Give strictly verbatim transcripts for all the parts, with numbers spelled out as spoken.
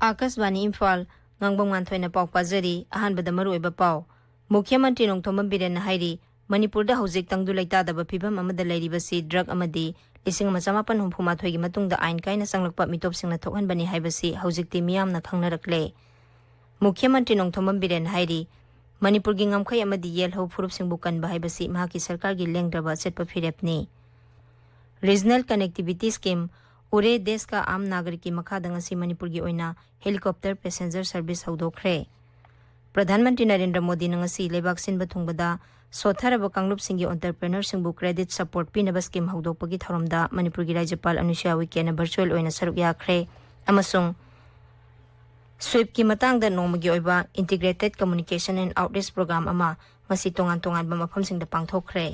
ꯑꯥꯀꯥꯁꯕꯥꯅꯤ ꯏꯝꯐꯥꯜ, ꯉꯥꯡꯕꯝ ꯉꯥꯟꯊꯣꯏꯅ ꯄꯥꯎ ꯄꯥꯖꯔꯤ꯫ ꯑꯍꯥꯟꯕꯗ ꯃꯔꯨꯑꯣꯏꯕ ꯄꯥꯎ꯫ ꯃꯨꯈ꯭ꯌ ꯃꯟꯇ꯭ꯔꯤ ꯅꯣꯡꯊꯣꯝꯕꯝ ꯕꯤꯔꯦꯟꯅ ꯍꯥꯏꯔꯤ, ꯃꯅꯤꯄꯨꯔꯗ ꯍꯧꯖꯤꯛ ꯇꯪꯗꯨ ꯂꯩꯇꯥꯗꯕ ꯐꯤꯕꯝ ꯑꯃꯗ ꯂꯩꯔꯤꯕꯁꯤ ꯗ꯭ꯔꯒ ꯑꯃꯗꯤ ꯂꯤꯁꯤꯡ ꯑꯃ ꯆꯃꯥꯄꯟ ꯍꯨꯝꯐꯨ ꯃꯥꯊꯣꯏꯒꯤ ꯃꯇꯨꯡꯗ ꯑꯥꯏꯟ ꯀꯥꯏꯅ ꯆꯪꯂꯛꯄ ꯃꯤꯇꯣꯞꯁꯤꯡꯅ ꯊꯣꯛꯍꯟꯕꯅꯤ ꯍꯥꯏꯕꯁꯤ ꯍꯧꯖꯤꯛꯇꯤ ꯃꯤꯌꯥꯝꯅ ꯈꯪꯅꯔꯛꯂꯦ꯫ ꯃꯨꯈ꯭ꯌ ꯃꯟꯇ꯭ꯔꯤ ꯅꯣꯡꯊꯣꯝꯕꯝ ꯕꯤꯔꯦꯟꯅ ꯍꯥꯏꯔꯤ, ꯃꯅꯤꯄꯨꯔꯒꯤ ꯉꯝꯈꯩ ꯑꯃꯗꯤ ꯌꯦꯜꯍꯧ ꯐꯨꯔꯨꯞꯁꯤꯡꯕꯨ ꯀꯟꯕ ꯍꯥꯏꯕꯁꯤ ꯃꯍꯥꯛꯀꯤ ꯁꯔꯀꯥꯔꯒꯤ ꯂꯦꯡꯗ꯭ꯔꯕ ꯑꯆꯦꯠꯄ ꯐꯤꯔꯦꯞꯅꯤ꯫ ꯔꯤꯖꯅꯦꯜ ꯀꯅꯦꯛꯇꯤꯚꯤꯇꯤ ꯁ꯭ꯀꯤꯝ ꯎꯔꯦ ꯗꯦꯁ ꯀꯥ ꯑꯥꯝ ꯅꯥꯒꯔꯤꯛꯀꯤ ꯃꯈꯥꯗ ꯉꯁꯤ ꯃꯅꯤꯄꯨꯔꯒꯤ ꯑꯣꯏꯅ helicopter passenger service ꯍꯧꯗꯣꯛꯈ꯭ꯔꯦ꯫ Pradhan Mantri Narendra ꯃꯣꯗꯤꯅ ꯉꯁꯤ ꯂꯩꯕꯥꯛ ꯁꯤꯟꯕ ꯊꯨꯡꯕꯗ ꯁꯣꯠꯊꯔꯕ ꯀꯥꯡꯂꯨꯞꯁꯤꯡꯒꯤ ꯑꯣꯟꯇꯔꯄ꯭ꯔꯦꯅꯔꯁꯤꯡꯕꯨ ꯀ꯭ꯔꯦꯗꯤꯠ ꯁꯄꯣꯔꯠ ꯄꯤꯅꯕ ꯁ꯭ꯀꯤꯝ ꯍꯧꯗꯣꯛꯄꯒꯤ ꯊꯧꯔꯝꯗ ꯃꯅꯤꯄꯨꯔꯒꯤ ꯔꯥꯖ꯭ꯌꯄꯥꯜ ꯑꯅꯨꯁꯨꯌꯥ ꯎꯏꯀꯦꯅ ꯚꯔꯆꯨꯑꯦꯜ ꯑꯣꯏꯅ ꯁꯔꯨꯛ ꯌꯥꯈ꯭ꯔꯦ ꯑꯃꯁꯨꯡ ꯁ꯭ꯋꯤꯞꯀꯤ ꯃꯇꯥꯡꯗ ꯅꯣꯡꯃꯒꯤ ꯑꯣꯏꯕ integrated communication and outreach program ꯑꯃ ꯉꯁꯤ ꯇꯣꯉꯥꯟ ꯇꯣꯉꯥꯟꯕ ꯃꯐꯝꯁꯤꯡꯗ ꯄꯥꯡꯊꯣꯛꯈ꯭ꯔꯦ꯫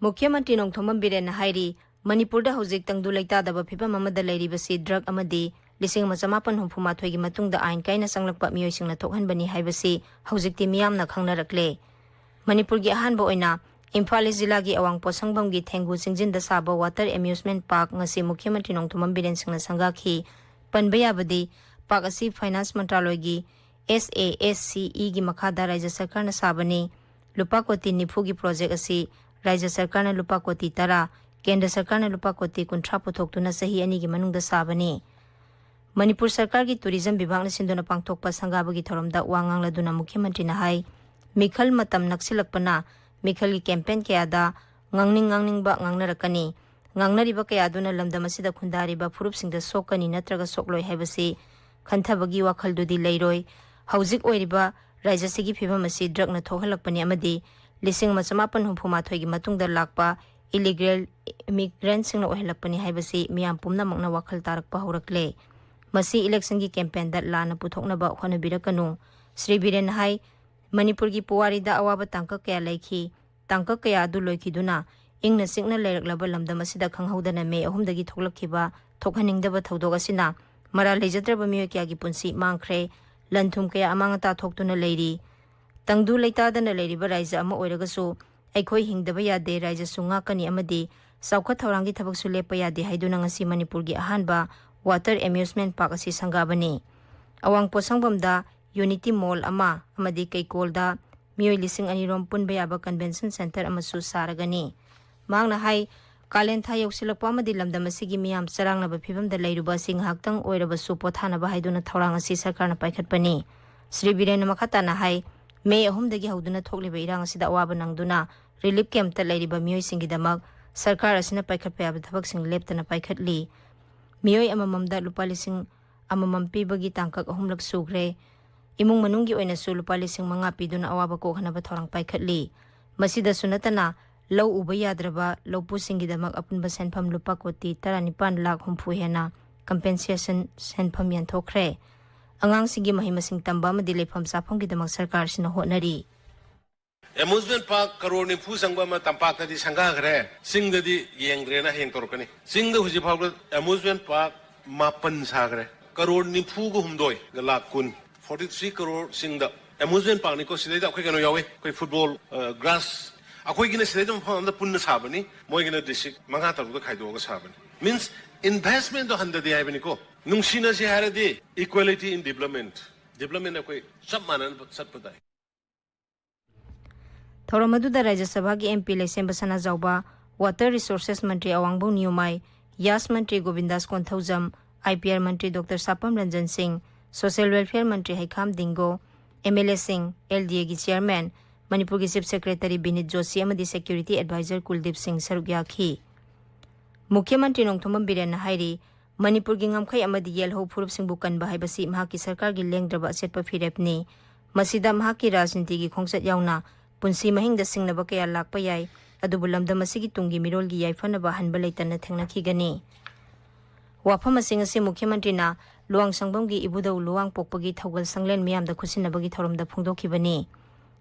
ꯃꯨꯈ꯭ꯌ ꯃꯟꯇ꯭ꯔꯤ ꯅꯣꯡꯊꯣꯝꯕꯝ ꯕꯤꯔꯦꯟꯅ ꯍꯥꯏꯔꯤ, ꯃꯅꯤꯄꯨꯔꯗ ꯍꯧꯖꯤꯛ ꯇꯪꯗꯨ ꯂꯩꯇꯥꯗꯕ ꯐꯤꯕꯝ ꯑꯃꯗ ꯂꯩꯔꯤꯕꯁꯤ ꯗ꯭ꯔꯒ ꯑꯃꯗꯤ ꯂꯤꯁꯤꯡ ꯑꯃ ꯆꯃꯥꯄꯟ ꯍꯨꯝꯐꯨ ꯃꯥꯊꯣꯏꯒꯤ ꯃꯇꯨꯡꯗ ꯑꯥꯏꯟ ꯀꯥꯏꯅ ꯆꯪꯂꯛꯄ ꯃꯤꯑꯣꯏꯁꯤꯡꯅ ꯊꯣꯛꯍꯟꯕꯅꯤ ꯍꯥꯏꯕꯁꯤ ꯍꯧꯖꯤꯛꯇꯤ ꯃꯤꯌꯥꯝꯅ ꯈꯪꯅꯔꯛꯂꯦ꯫ ꯃꯅꯤꯄꯨꯔꯒꯤ ꯑꯍꯥꯟꯕ ꯑꯣꯏꯅ ꯏꯝꯐꯥꯜ ꯏꯁ ꯖꯤꯂꯥꯒꯤ ꯑꯋꯥꯡ ꯄꯣꯠꯁꯪꯕꯝꯒꯤ ꯊꯦꯡꯒꯨ ꯆꯤꯡꯖꯤꯟꯗ ꯁꯥꯕ ꯋꯥꯇꯔ ꯑꯦꯃ꯭ꯌꯨꯁꯃꯦꯟ ꯄꯥꯔꯛ ꯉꯁꯤ ꯃꯨꯈ꯭ꯌ ꯃꯟꯇ꯭ꯔꯤ ꯅꯣꯡꯊꯣꯝꯕꯝ ꯕꯤꯔꯦꯟ ꯁꯤꯡꯅ ꯁꯪꯒꯥꯈꯤ꯫ ꯄꯟꯕ ꯌꯥꯕꯗꯤ, ꯄꯥꯔꯛ ꯑꯁꯤ finance ꯃꯟꯇ꯭ꯔꯥꯂꯣꯏꯒꯤ S A S C ꯏꯒꯤ ꯃꯈꯥꯗ ꯔꯥꯖ꯭ꯌ ꯁꯔꯀꯥꯔꯅ ꯁꯥꯕꯅꯤ꯫ ꯂꯨꯄꯥ ꯀꯣꯇꯤ ꯅꯤꯐꯨꯒꯤ ꯄ꯭ꯔꯣꯖꯦꯛ ꯑꯁꯤ ꯔꯥꯖ꯭ꯌ ꯁꯔꯀꯥꯔꯅ ꯂꯨꯄꯥ ꯀꯣꯇꯤ ꯇꯔꯥ, ꯀꯦꯟꯗ꯭ꯔ ꯁꯔꯀꯥꯔꯅ ꯂꯨꯄꯥ ꯀꯣꯇꯤ ꯀꯨꯟꯊ꯭ꯔꯥ ꯄꯨꯊꯣꯛꯇꯨꯅ ꯆꯍꯤ ꯑꯅꯤꯒꯤ ꯃꯅꯨꯡꯗ ꯁꯥꯕꯅꯤ꯫ ꯃꯅꯤꯄꯨꯔ ꯁꯔꯀꯥꯔꯒꯤ ꯇꯨꯔꯤꯖꯝ ꯕꯤꯚꯥꯒꯅ ꯁꯤꯟꯗꯨꯅ ꯄꯥꯡꯊꯣꯛꯄ ꯁꯪꯒꯥꯕꯒꯤ ꯊꯧꯔꯝꯗ ꯋꯥ ꯉꯥꯡꯂꯗꯨꯅ ꯃꯨꯈ꯭ꯌ ꯃꯟꯇ꯭ꯔꯤꯅ ꯍꯥꯏ, ꯃꯤꯈꯜ ꯃꯇꯝ ꯅꯛꯁꯤꯜꯂꯛꯄꯅ ꯃꯤꯈꯜꯒꯤ ꯀꯦꯝꯄꯦꯟ ꯀꯌꯥꯗ ꯉꯥꯡꯅꯤꯡ ꯉꯥꯡꯅꯤꯡꯕ ꯉꯥꯡꯅꯔꯛꯀꯅꯤ꯫ ꯉꯥꯡꯅꯔꯤꯕ ꯀꯌꯥꯗꯨꯅ ꯂꯝꯗꯝ ꯑꯁꯤꯗ ꯈꯨꯟꯗꯥꯔꯤꯕ ꯐꯨꯔꯨꯞꯁꯤꯡꯗ ꯁꯣꯛꯀꯅꯤ ꯅꯠꯇ꯭ꯔꯒ ꯁꯣꯛꯂꯣꯏ ꯍꯥꯏꯕꯁꯤ ꯈꯟꯊꯕꯒꯤ ꯋꯥꯈꯜꯗꯨꯗꯤ ꯂꯩꯔꯣꯏ꯫ ꯍꯧꯖꯤꯛ ꯑꯣꯏꯔꯤꯕ ꯔꯥꯖ꯭ꯌꯁꯤꯒꯤ ꯐꯤꯕꯝ ꯑꯁꯤ ꯗ꯭ꯔꯒꯅ ꯊꯣꯛꯍꯜꯂꯛꯄꯅꯤ ꯑꯃꯗꯤ ꯂꯤꯁꯤꯡ ꯑꯃ ꯆꯃꯥꯄꯟ ꯍꯨꯝꯐꯨ ꯃꯥꯊꯣꯏꯒꯤ ꯃꯇꯨꯡꯗ ꯂꯥꯛꯄ ꯏꯂꯤꯒꯦꯜ ꯏꯃꯤꯒ꯭ꯔꯦꯟꯠꯁꯤꯡꯅ ꯑꯣꯏꯍꯜꯂꯛꯄꯅꯤ ꯍꯥꯏꯕꯁꯤ ꯃꯤꯌꯥꯝ ꯄꯨꯝꯅꯃꯛꯅ ꯋꯥꯈꯜ ꯇꯥꯔꯛꯄ ꯍꯧꯔꯛꯂꯦ꯫ ꯃꯁꯤ ꯏꯂꯦꯛꯁꯟꯒꯤ ꯀꯦꯝꯄꯦꯟꯗ ꯂꯥꯟꯅ ꯄꯨꯊꯣꯛꯅꯕ ꯍꯣꯠꯅꯕꯤꯔꯛꯀꯅꯨ꯫ ꯁ꯭ꯔꯤ ꯕꯤꯔꯦꯟꯅ ꯍꯥꯏ, ꯃꯅꯤꯄꯨꯔꯒꯤ ꯄꯨꯋꯥꯔꯤꯗ ꯑꯋꯥꯕ ꯇꯥꯡꯀꯛ ꯀꯌꯥ ꯂꯩꯈꯤ꯫ ꯇꯥꯡꯀꯛ ꯀꯌꯥ ꯑꯗꯨ ꯂꯣꯏꯈꯤꯗꯨꯅ ꯏꯪꯅ ꯆꯤꯛꯅ ꯂꯩꯔꯛꯂꯕ ꯂꯝꯗꯝ ꯑꯁꯤꯗ ꯈꯪꯍꯧꯗꯅ ꯃꯦ ꯑꯍꯨꯝꯗꯒꯤ ꯊꯣꯛꯂꯛꯈꯤꯕ ꯊꯣꯛꯍꯟꯅꯤꯡꯗꯕ ꯊꯧꯗꯣꯛ ꯑꯁꯤꯅ ꯃꯔꯥꯜ ꯂꯩꯖꯗ꯭ꯔꯕ ꯃꯤꯑꯣꯏ ꯀꯌꯥꯒꯤ ꯄꯨꯟꯁꯤ ꯃꯥꯡꯈ꯭ꯔꯦ꯫ ꯂꯟ ꯊꯨꯝ ꯀꯌꯥ ꯑꯃꯥꯡ ꯑꯇꯥ ꯊꯣꯛꯇꯨꯅ ꯂꯩꯔꯤ꯫ ꯇꯪꯗꯨ ꯂꯩꯇꯥꯗꯅ ꯂꯩꯔꯤꯕ ꯔꯥꯏꯖ ꯑꯃ ꯑꯣꯏꯔꯒꯁꯨ ꯑꯩꯈꯣꯏ ꯍꯤꯡꯗꯕ ꯌꯥꯗꯦ, ꯔꯥꯏꯖꯁꯨ ꯉꯥꯛꯀꯅꯤ ꯑꯃꯗꯤ ꯆꯥꯎꯈꯠ ꯊꯧꯔꯥꯡꯒꯤ ꯊꯕꯛꯁꯨ ꯂꯦꯞꯄ ꯌꯥꯗꯦ ꯍꯥꯏꯗꯨꯅ ꯉꯁꯤ ꯃꯅꯤꯄꯨꯔꯒꯤ ꯑꯍꯥꯟꯕ water amusement park ꯑꯁꯤ ꯁꯪꯒꯥꯕꯅꯤ꯫ ꯑꯋꯥꯡ ꯄꯣꯠꯁꯪꯕꯝꯗ Unity Mall ꯑꯃ ꯑꯃꯗꯤ ꯀꯩꯀꯣꯜꯗ ꯃꯤꯑꯣꯏ ꯂꯤꯁꯤꯡ ꯑꯅꯤ ꯔꯣꯝ ꯄꯨꯟꯕ ꯌꯥꯕ convention centre ꯑꯃꯁꯨ ꯁꯥꯔꯒꯅꯤ꯫ ꯃꯍꯥꯛꯅ ꯍꯥꯏ, ꯀꯥꯂꯦꯟ ꯊꯥ ꯌꯧꯁꯤꯜꯂꯛꯄ ꯑꯃꯗꯤ ꯂꯝꯗꯝ ꯑꯁꯤꯒꯤ ꯃꯤꯌꯥꯝ ꯆꯔꯥꯡꯅꯕ ꯐꯤꯕꯝꯗ ꯂꯩꯔꯨꯕ ꯑꯁꯤ ꯉꯥꯏꯍꯥꯛꯇꯪ ꯑꯣꯏꯔꯕꯁꯨ ꯄꯣꯊꯥꯅꯕ ꯍꯥꯏꯗꯨꯅ ꯊꯧꯔꯥꯡ ꯑꯁꯤ ꯁꯔꯀꯥꯔꯅ ꯄꯥꯏꯈꯠꯄꯅꯤ꯫ ꯁ꯭ꯔꯤ ꯕꯤꯔꯦꯟꯅ ꯃꯈꯥ ꯇꯥꯅ ꯍꯥꯏ, ꯃꯦ ꯑꯍꯨꯝꯗꯒꯤ ꯍꯧꯗꯨꯅ ꯊꯣꯛꯂꯤꯕ ꯏꯔꯥꯡ ꯑꯁꯤꯗ ꯑꯋꯥꯕ ꯅꯪꯗꯨꯅ relief camp ꯇ ꯂꯩꯔꯤꯕ ꯃꯤꯑꯣꯏꯁꯤꯡꯒꯤꯗꯃꯛ ꯁꯔꯀꯥꯔ ꯑꯁꯤꯅ ꯄꯥꯏꯈꯠꯄ ꯌꯥꯕ ꯊꯕꯛꯁꯤꯡ ꯂꯦꯞꯇꯅ ꯄꯥꯏꯈꯠꯂꯤ꯫ ꯃꯤꯑꯣꯏ ꯑꯃꯃꯝꯗ ꯂꯨꯄꯥ ꯂꯤꯁꯤꯡ ꯑꯃꯃꯝ ꯄꯤꯕꯒꯤ ꯇꯥꯡꯀꯛ ꯑꯍꯨꯝꯂꯛ ꯁꯨꯈ꯭ꯔꯦ꯫ ꯏꯃꯨꯡ ꯃꯅꯨꯡꯒꯤ ꯑꯣꯏꯅꯁꯨ ꯂꯨꯄꯥ ꯂꯤꯁꯤꯡ ꯃꯉꯥ ꯄꯤꯗꯨꯅ ꯑꯋꯥꯕ ꯀꯣꯛꯍꯟꯅꯕ ꯊꯧꯔꯥꯡ ꯄꯥꯏꯈꯠꯂꯤ꯫ ꯃꯁꯤꯗꯁꯨ ꯅꯠꯇꯅ, ꯂꯧ ꯎꯕ ꯌꯥꯗ꯭ꯔꯕ ꯂꯧꯄꯨꯁꯤꯡꯒꯤꯗꯃꯛ ꯑꯄꯨꯟꯕ ꯁꯦꯟꯐꯝ ꯂꯨꯄꯥ ꯀꯣꯇꯤ ꯇꯔꯥꯅꯤꯄꯥꯟ ꯂꯥꯈ ꯍꯨꯝꯐꯨ ꯍꯦꯟꯅ compensation ꯁꯦꯟꯐꯝ ꯌꯦꯟꯊꯣꯛꯈ꯭ꯔꯦ꯫ ꯑꯉꯥꯡꯁꯤꯡꯒꯤ ꯃꯍꯩ ꯃꯁꯤꯡ ꯇꯝꯕ ꯑꯃꯗꯤ ꯂꯩꯐꯝ ꯆꯥꯐꯝꯒꯤꯗꯃꯛ ꯁꯔꯀꯥꯔꯁꯤꯅ ꯍꯣꯠꯅꯔꯤ꯫ Amusement park ꯀꯔꯣꯔ ꯅꯤꯐꯨ ꯆꯪꯕ ꯑꯃ ꯇꯝꯄꯥꯛꯇꯗꯤ ꯁꯪꯒꯥꯈ꯭ꯔꯦ, ꯆꯤꯡꯗꯗꯤ ꯌꯦꯡꯗ꯭ꯔꯦꯅ ꯍꯌꯦꯡ ꯇꯧꯔꯛꯀꯅꯤ꯫ ꯆꯤꯡꯗ ꯍꯧꯖꯤꯛ ꯐꯥꯎꯕꯗ amusement park ꯃꯥꯄꯟ ꯁꯥꯈ꯭ꯔꯦ, ꯀꯔꯣꯔ ꯅꯤꯐꯨꯒ ꯍꯨꯝꯗꯣꯏꯒ ꯂꯥꯈ ꯀꯨꯟ, forty three crore ꯆꯤꯡꯗ꯫ Amusement park ꯅꯤꯀꯣ, ꯁꯤꯗꯩꯗ ꯑꯩꯈꯣꯏ ꯀꯩꯅꯣ ꯌꯥꯎꯋꯤ, ꯑꯩꯈꯣꯏ football, ꯑ, grass꯫ ꯑꯩꯈꯣꯏꯒꯤꯅ ꯁꯤꯗꯩꯗ ꯃꯐꯝ ꯑꯃꯗ ꯄꯨꯟꯅ ꯁꯥꯕꯅꯤ, ꯃꯣꯏꯒꯤꯅ district ꯃꯉꯥ ꯇꯔꯨꯛꯇ ꯈꯥꯏꯗꯣꯛꯑꯒ ꯁꯥꯕꯅꯤ꯫ Means, investment ꯗꯣ ꯍꯟꯊꯗꯦ ꯍꯥꯏꯕꯅꯤꯀꯣ꯫ ꯅꯨꯡꯁꯤꯅꯁꯤ ꯍꯥꯏꯔꯗꯤ equality in development, development ꯑꯩꯈꯣꯏ ꯆꯞ ꯃꯥꯟꯅꯅ ꯆꯠꯄ ꯇꯥꯏ꯫ ꯊꯧꯔꯝ ꯑꯗꯨꯗ ꯔꯥꯖ꯭ꯌ ꯁꯚꯥꯒꯤ MP ꯂꯩꯁꯦꯝꯕ ꯁꯅꯥꯖꯥꯎꯕ, Water Resources ꯃꯟꯇ꯭ꯔꯤ ꯑꯋꯥꯡꯕꯧ ꯅꯤꯌꯨꯃꯥꯏ, ꯌꯥꯁ ꯃꯟꯇ꯭ꯔꯤ ꯒꯣꯕꯤꯟꯗꯥꯁ ꯀꯣꯟꯊꯧꯖꯝ, IPR ꯃꯟꯇ꯭ꯔꯤ ꯗꯣꯛꯇꯔ ꯁꯥꯄꯝ ꯔꯟꯖꯟ ꯁꯤꯡ, Social Welfare ꯃꯟꯇ꯭ꯔꯤ ꯍꯩꯈꯥꯝ ꯗꯤꯡꯒꯣ, MLA ꯁꯤꯡ, LDA ꯒꯤ chairman, ꯃꯅꯤꯄꯨꯔꯒꯤ Chief Secretary ꯕꯤꯅꯤꯠ ꯖꯣꯁꯤ ꯑꯃꯗꯤ Security Advisor ꯀꯨꯜꯗꯤꯞ ꯁꯤꯡ ꯁꯔꯨꯛ ꯌꯥꯈꯤ꯫ ꯃꯨꯈ꯭ꯌ ꯃꯟꯇ꯭ꯔꯤ ꯅꯣꯡꯊꯣꯝꯕꯝ ꯕꯤꯔꯦꯟꯅ ꯍꯥꯏꯔꯤ, ꯃꯅꯤꯄꯨꯔꯒꯤ ꯉꯝꯈꯩ ꯑꯃꯗꯤ ꯌꯦꯜꯍꯧ ꯐꯨꯔꯨꯞꯁꯤꯡꯕꯨ ꯀꯟꯕ ꯍꯥꯏꯕꯁꯤ ꯃꯍꯥꯛꯀꯤ ꯁꯔꯀꯥꯔꯒꯤ ꯂꯦꯡꯗ꯭ꯔꯕ ꯑꯆꯦꯠꯄ ꯐꯤꯔꯦꯞꯅꯤ꯫ ꯃꯁꯤꯗ ꯃꯍꯥꯛꯀꯤ ꯔꯥꯖꯅꯤꯇꯤꯒꯤ ꯈꯣꯡꯆꯠ ꯌꯥꯎꯅ ꯄꯨꯟꯁꯤ ꯃꯍꯤꯡꯗ ꯁꯤꯡꯅꯕ ꯀꯌꯥ ꯂꯥꯛꯄ ꯌꯥꯏ, ꯑꯗꯨꯕꯨ ꯂꯝꯗꯝ ꯑꯁꯤꯒꯤ ꯇꯨꯡꯒꯤ ꯃꯤꯔꯣꯜꯒꯤ ꯌꯥꯏꯐꯅꯕ ꯍꯟꯕ ꯂꯩꯇꯅ ꯊꯦꯡꯅꯈꯤꯒꯅꯤ꯫ ꯋꯥꯐꯝ ꯑꯁꯤꯡ ꯑꯁꯤ ꯃꯨꯈ꯭ꯌ ꯃꯟꯇ꯭ꯔꯤꯅ ꯂꯨꯋꯥꯡꯁꯪꯕꯝꯒꯤ ꯏꯕꯨꯙꯧ ꯂꯨꯋꯥꯡ ꯄꯣꯛꯄꯒꯤ ꯊꯧꯒꯜ ꯁꯪꯂꯦꯟ ꯃꯤꯌꯥꯝꯗ ꯈꯨꯠꯁꯤꯟꯅꯕꯒꯤ ꯊꯧꯔꯝꯗ ꯐꯣꯡꯗꯣꯛꯈꯤꯕꯅꯤ꯫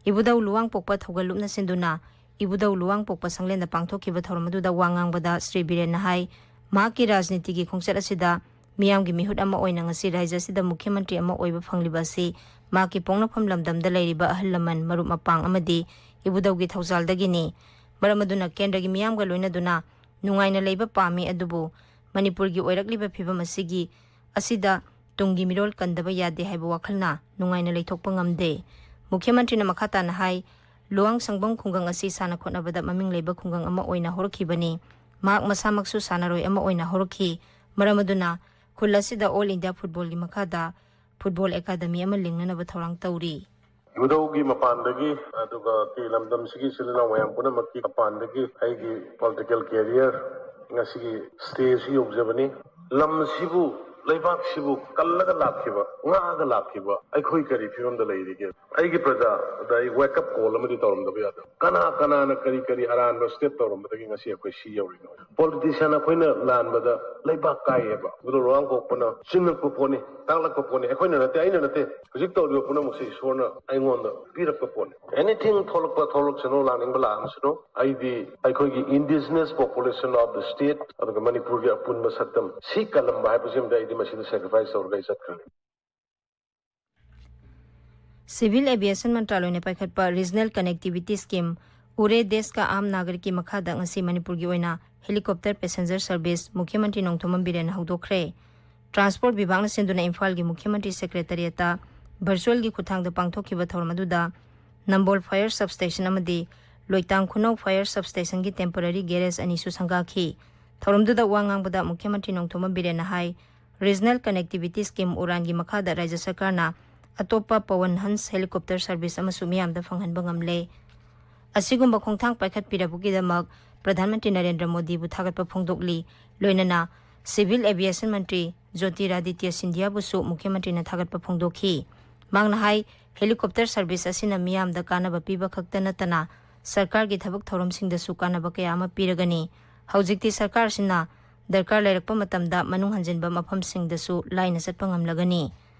ꯏꯕꯨꯙꯧ ꯂꯨꯋꯥꯡ ꯄꯣꯛꯄ ꯊꯧꯒꯜ ꯂꯨꯞꯅ ꯁꯤꯟꯗꯨꯅ ꯏꯕꯨꯙꯧ ꯂꯨꯋꯥꯡ ꯄꯣꯛꯄ ꯁꯪꯂꯦꯟꯗ ꯄꯥꯡꯊꯣꯛꯈꯤꯕ ꯊꯧꯔꯝ ꯑꯗꯨꯗ ꯋꯥ ꯉꯥꯡꯕꯗ ꯁ꯭ꯔꯤ ꯕꯤꯔꯦꯟꯅ ꯍꯥꯏ, ꯃꯍꯥꯛꯀꯤ ꯔꯥꯖꯅꯤꯇꯤꯒꯤ ꯈꯣꯡꯆꯠ ꯑꯁꯤꯗ ꯃꯤꯌꯥꯝꯒꯤ ꯃꯤꯍꯨꯠ ꯑꯃ ꯑꯣꯏꯅ ꯉꯁꯤ ꯔꯥꯖ꯭ꯌ ꯑꯁꯤꯗ ꯃꯨꯈ꯭ꯌ ꯃꯟꯇ꯭ꯔꯤ ꯑꯃ ꯑꯣꯏꯕ ꯐꯪꯂꯤꯕ ꯑꯁꯤ ꯃꯍꯥꯛꯀꯤ ꯄꯣꯛꯅꯐꯝ ꯂꯝꯗꯝꯗ ꯂꯩꯔꯤꯕ ꯑꯍꯜ ꯂꯃꯟ, ꯃꯔꯨꯞ ꯃꯄꯥꯡ ꯑꯃꯗꯤ ꯏꯕꯨꯙꯧꯒꯤ ꯊꯧꯖꯥꯜꯗꯒꯤꯅꯤ꯫ ꯃꯔꯝ ꯑꯗꯨꯅ ꯀꯦꯟꯗ꯭ꯔꯒꯤ ꯃꯤꯌꯥꯝꯒ ꯂꯣꯏꯅꯗꯨꯅ ꯅꯨꯡꯉꯥꯏꯅ ꯂꯩꯕ ꯄꯥꯝꯃꯤ, ꯑꯗꯨꯕꯨ ꯃꯅꯤꯄꯨꯔꯒꯤ ꯑꯣꯏꯔꯛꯂꯤꯕ ꯐꯤꯕꯝ ꯑꯁꯤꯒꯤ, ꯑꯁꯤꯗ ꯇꯨꯡꯒꯤ ꯃꯤꯔꯣꯜ ꯀꯟꯗꯕ ꯌꯥꯗꯦ ꯍꯥꯏꯕ ꯋꯥꯈꯜꯅ ꯅꯨꯡꯉꯥꯏꯅ ꯂꯩꯊꯣꯛꯄ ꯉꯝꯗꯦ꯫ ꯃꯨꯈ꯭ꯌ ꯃꯟꯇ꯭ꯔꯤꯅ ꯃꯈꯥ ꯇꯥꯅ ꯍꯥꯏ, ꯂꯨꯋꯥꯡ ꯁꯪꯕꯝ ꯈꯨꯡꯒꯪ ꯑꯁꯤ ꯁꯥꯟꯅ ꯈꯣꯠꯅꯕꯗ ꯃꯃꯤꯡ ꯂꯩꯕ ꯈꯨꯡꯒꯪ ꯑꯃ ꯑꯣꯏꯅ ꯍꯧꯔꯛꯈꯤꯕꯅꯤ꯫ ꯃꯍꯥꯛ ꯃꯁꯥꯃꯛꯁꯨ ꯁꯥꯟꯅꯔꯣꯏ ꯑꯃ ꯑꯣꯏꯅ ꯍꯧꯔꯛꯈꯤ꯫ ꯃꯔꯝ ꯑꯗꯨꯅ ꯈꯨꯜ ꯑꯁꯤꯗ ꯑꯣꯜ ꯏꯟꯗꯤꯌꯥ ꯐꯨꯠꯕꯣꯜꯒꯤ ꯃꯈꯥꯗ ꯐꯨꯠꯕꯣꯜ ꯑꯦꯀꯥꯗꯃꯤ ꯑꯃ ꯂꯤꯡꯅꯅꯕ ꯊꯧꯔꯥꯡ ꯇꯧꯔꯤ꯫ ꯏꯕꯨꯙꯧꯒꯤ ꯃꯄꯥꯟꯗꯒꯤ, ꯑꯗꯨꯒ ꯀꯤ ꯂꯝꯗꯝꯁꯤꯒꯤ ꯏꯆꯤꯜ ꯏꯅꯥꯎ ꯃꯌꯥꯝ ꯄꯨꯝꯅꯃꯛꯀꯤ ꯃꯄꯥꯟꯗꯒꯤ ꯑꯩꯒꯤ ꯄꯣꯂꯤꯇꯤꯀꯦꯜ ꯀꯦꯔꯤꯌꯔ ꯉꯁꯤꯒꯤ ꯁ꯭ꯇꯦꯖꯁꯤ ꯌꯧꯖꯕꯅꯤ꯫ ꯂꯝꯁꯤꯕꯨ, ꯂꯩꯕꯥꯛꯁꯤꯕꯨ ꯀꯜꯂꯒ ꯂꯥꯛꯈꯤꯕ, ꯉꯥꯛꯑꯒ ꯂꯥꯛꯈꯤꯕ ꯑꯩꯈꯣꯏ ꯀꯔꯤ ꯐꯤꯕꯝꯗ ꯂꯩꯔꯤꯒꯦ? ꯑꯩꯒꯤ ꯄ꯭ꯔꯖꯥꯗ ꯑꯩ ꯋꯦꯛ ꯑꯞ ꯀꯣꯜ ꯑꯃꯗꯤ ꯇꯧꯔꯝꯗꯕ ꯌꯥꯗꯕ꯫ ꯀꯅꯥ ꯀꯅꯥꯅ ꯀꯔꯤ ꯀꯔꯤ ꯑꯔꯥꯟꯕ ꯁ꯭ꯇꯦꯞ ꯇꯧꯔꯝꯕꯗꯒꯤ ꯉꯁꯤ ꯑꯩꯈꯣꯏ ꯁꯤ ꯌꯧꯔꯤꯅꯣ? ꯄꯣꯂꯤꯇꯤꯁꯤꯌꯥꯟ ꯑꯩꯈꯣꯏꯅ ꯂꯥꯟꯕꯗ ꯂꯩꯕꯥꯛ ꯀꯥꯏꯌꯦꯕ꯫ ꯑꯗꯨ ꯂꯨꯋꯥꯡ ꯀꯣꯛꯄꯅ ꯆꯤꯡꯉꯛꯄ ꯄꯣꯠꯅꯤ, ꯇꯥꯛꯂꯛꯄ ꯄꯣꯠꯅꯤ꯫ ꯑꯩꯈꯣꯏꯅ ꯅꯠꯇꯦ, ꯑꯩꯅ ꯅꯠꯇꯦ꯫ ꯍꯧꯖꯤꯛ ꯇꯧꯔꯤꯕ ꯄꯨꯝꯅꯃꯛꯁꯤ ꯏꯁꯣꯔꯅ ꯑꯩꯉꯣꯟꯗ ꯄꯤꯔꯛꯄ ꯄꯣꯠꯅꯤ꯫ ꯑꯦꯅꯤꯊꯤꯡ ꯊꯣꯛꯂꯛꯄ ꯊꯣꯛꯂꯛꯁꯅꯨ, ꯂꯥꯛꯅꯤꯡꯕ ꯂꯥꯛꯍꯟꯁꯅꯨ, ꯑꯩꯗꯤ ꯑꯩꯈꯣꯏꯒꯤ indigenous population of the state ꯑꯗꯨꯒ ꯃꯅꯤꯄꯨꯔꯒꯤ ꯑꯄꯨꯟꯕ ꯁꯛꯇꯝ ꯁꯤ ꯀꯜꯂꯝꯕ ꯍꯥꯏꯕꯁꯤꯃꯗꯤ ꯑꯩꯗꯤ ꯃꯁꯤꯗ ꯁꯦꯀ꯭ꯔꯤꯐꯥꯏꯁ ꯇꯧꯔꯒ ꯑꯩ ꯆꯠꯈ꯭ꯔꯅꯤ꯫ ꯁꯤꯚꯤꯜ ꯑꯦꯚꯤꯌꯦꯁꯟ ꯃꯟꯇ꯭ꯔꯥꯂꯣꯏꯅ ꯄꯥꯏꯈꯠꯄ ꯔꯤꯖꯅꯦꯜ ꯀꯅꯦꯛꯇꯤꯚꯤꯇꯤ ꯁ꯭ꯀꯤꯝ ꯎꯔꯦ ꯗꯦꯁ ꯀꯥ ꯑꯥꯝ ꯅꯥꯒꯔꯤꯛꯀꯤ ꯃꯈꯥꯗ ꯉꯁꯤ ꯃꯅꯤꯄꯨꯔꯒꯤ ꯑꯣꯏꯅ ꯍꯦꯂꯤꯀꯣꯞꯇꯔ ꯄꯦꯁꯦꯟꯖꯔ ꯁꯔꯚꯤꯁ ꯃꯨꯈ꯭ꯌ ꯃꯟꯇ꯭ꯔꯤ ꯅꯣꯡꯊꯣꯝꯕꯝ ꯕꯤꯔꯦꯟꯅ ꯍꯧꯗꯣꯛꯈ꯭ꯔꯦ꯫ ꯇ꯭ꯔꯥꯟꯁꯄꯣꯔꯠ ꯚꯤꯚꯥꯒꯅ ꯁꯤꯟꯗꯨꯅ ꯏꯝꯐꯥꯜꯒꯤ ꯃꯨꯈ꯭ꯌ ꯃꯟꯇ꯭ꯔꯤ ꯁꯦꯀ꯭ꯔꯦꯇꯔꯤꯌꯦꯠꯇ ꯚꯔꯆꯨꯋꯦꯜꯒꯤ ꯈꯨꯠꯊꯥꯡꯗ ꯄꯥꯡꯊꯣꯛꯈꯤꯕ ꯊꯧꯔꯝ ꯑꯗꯨꯗ ꯅꯝꯕꯣꯜ ꯐꯥꯌꯔ ꯁꯕꯁ꯭ꯇꯦꯁꯟ ꯑꯃꯗꯤ ꯂꯣꯏꯇꯥꯡ ꯈꯨꯅꯧ ꯐꯥꯌꯔ ꯁꯕꯁ꯭ꯇꯦꯁꯟꯒꯤ ꯇꯦꯝꯄꯔꯔꯤ ꯒꯦꯔꯦꯖ ꯑꯅꯤꯁꯨ ꯁꯪꯒꯥꯈꯤ꯫ ꯊꯧꯔꯝꯗꯨꯗ ꯋꯥ ꯉꯥꯡꯕꯗ ꯃꯨꯈ꯭ꯌ ꯃꯟꯇ꯭ꯔꯤ ꯅꯣꯡꯊꯣꯝꯕꯝ ꯕꯤꯔꯦꯟꯅ ꯍꯥꯏ, ꯔꯤꯖꯅꯦꯜ ꯀꯅꯦꯛꯇꯤꯚꯤꯇꯤ ꯁ꯭ꯀꯤꯝ ꯎꯔꯥꯟꯒꯤ ꯃꯈꯥꯗ ꯔꯥꯖ꯭ꯌ ꯁꯔꯀꯥꯔꯅ ꯑꯇꯣꯞꯄ ꯄꯋꯟ ꯍꯟꯁ ꯍꯦꯂꯤꯀꯣꯞꯇꯔ ꯁꯔꯚꯤꯁ ꯑꯃꯁꯨ ꯃꯤꯌꯥꯝꯗ ꯐꯪꯍꯟꯕ ꯉꯝꯂꯦ꯫ ꯑꯁꯤꯒꯨꯝꯕ ꯈꯣꯡꯊꯥꯡ ꯄꯥꯏꯈꯠꯄꯤꯔꯕꯒꯤꯗꯃꯛ ꯄ꯭ꯔꯙꯥꯟ ꯃꯟꯇ꯭ꯔꯤ ꯅꯔꯦꯟꯗ꯭ꯔ ꯃꯣꯗꯤꯕꯨ ꯊꯥꯒꯠꯄ ꯐꯣꯡꯗꯣꯛꯂꯤ꯫ ꯂꯣꯏꯅꯅ ꯁꯤꯚꯤꯜ ꯑꯦꯚꯤꯌꯦꯁꯟ ꯃꯟꯇ꯭ꯔꯤ ꯖꯣꯇꯤꯔꯥꯗꯤꯇ꯭ꯌ ꯁꯤꯟꯙꯤꯌꯥꯕꯨꯁꯨ ꯃꯨꯈ꯭ꯌ ꯃꯟꯇ꯭ꯔꯤꯅ ꯊꯥꯒꯠꯄ ꯐꯣꯡꯗꯣꯛꯈꯤ꯫ ꯃꯍꯥꯛꯅ ꯍꯥꯏ, ꯍꯦꯂꯤꯀꯣꯞꯇꯔ ꯁꯔꯚꯤꯁ ꯑꯁꯤꯅ ꯃꯤꯌꯥꯝꯗ ꯀꯥꯟꯅꯕ ꯄꯤꯕ ꯈꯛꯇ ꯅꯠꯇꯅ ꯁꯔꯀꯥꯔꯒꯤ ꯊꯕꯛ ꯊꯧꯔꯝꯁꯤꯡꯗꯁꯨ ꯀꯥꯟꯅꯕ ꯀꯌꯥ ꯑꯃ ꯄꯤꯔꯒꯅꯤ꯫ ꯍꯧꯖꯤꯛꯇꯤ ꯁꯔꯀꯥꯔꯁꯤꯅ ꯗꯔꯀꯥꯔ ꯂꯩꯔꯛꯄ ꯃꯇꯝꯗ ꯃꯅꯨꯡ ꯍꯟꯖꯤꯟꯕ ꯃꯐꯝꯁꯤꯡꯗꯁꯨ ꯂꯥꯏꯅ ꯆꯠꯄ ꯉꯝꯂꯒꯅꯤ꯫